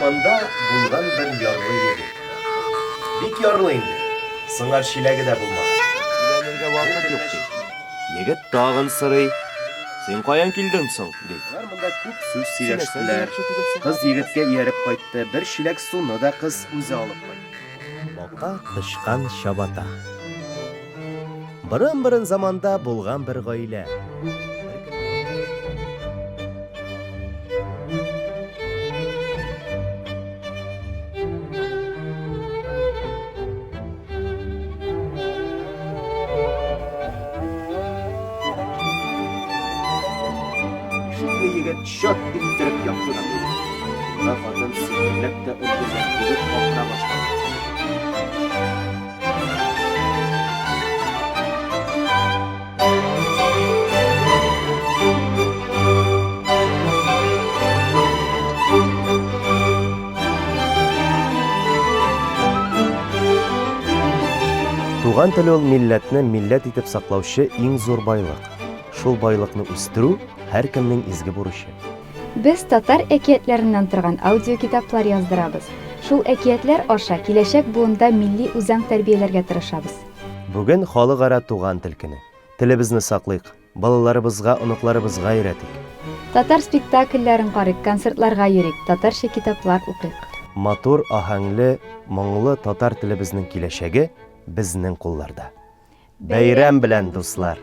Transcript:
заманда булган бер ярлы егет. Бик ярлы инде. Сыңар чиләге дә булмаган. Өйләнергә вакыт юк, ди. Егет тагын сорый. Син каян килдең соң? ди. Алар монда күп сүз сөйләштеләр. Кыз егеткә ияреп кайтты. Бер чиләк суны да кыз үзе алып кайтты. Бака, тычкан, чабата. Борын-борын заманда булган бер гаилә. Ишекне егет чат иттереп япты да куйды. Шунда хатын сикерләп тә өлгергән, егет акыра башлады. Туган тел ул милләтне милләт итеп саклаучы иң зур байлык. Шул байлыкны үстерү һәркемнең изге бурычы. Без татар әкиятләреннән торган аудиокитаплар яздырабыз. Шул әкиятләр аша киләчәк буында милли үзаң тәрбияләргә тырышабыз. Бүген Халыкара туган тел көне. Телебезне саклыйк, балаларыбызга, оныкларыбызга өйрәтик. Татар спектакльләрен карыйк, концертларга йөрик, татарча китаплар укыйк. Матур, аһәңле, моңлы татар телебезнең киләчәге безнең кулларда. Бәйрәм белән, дуслар!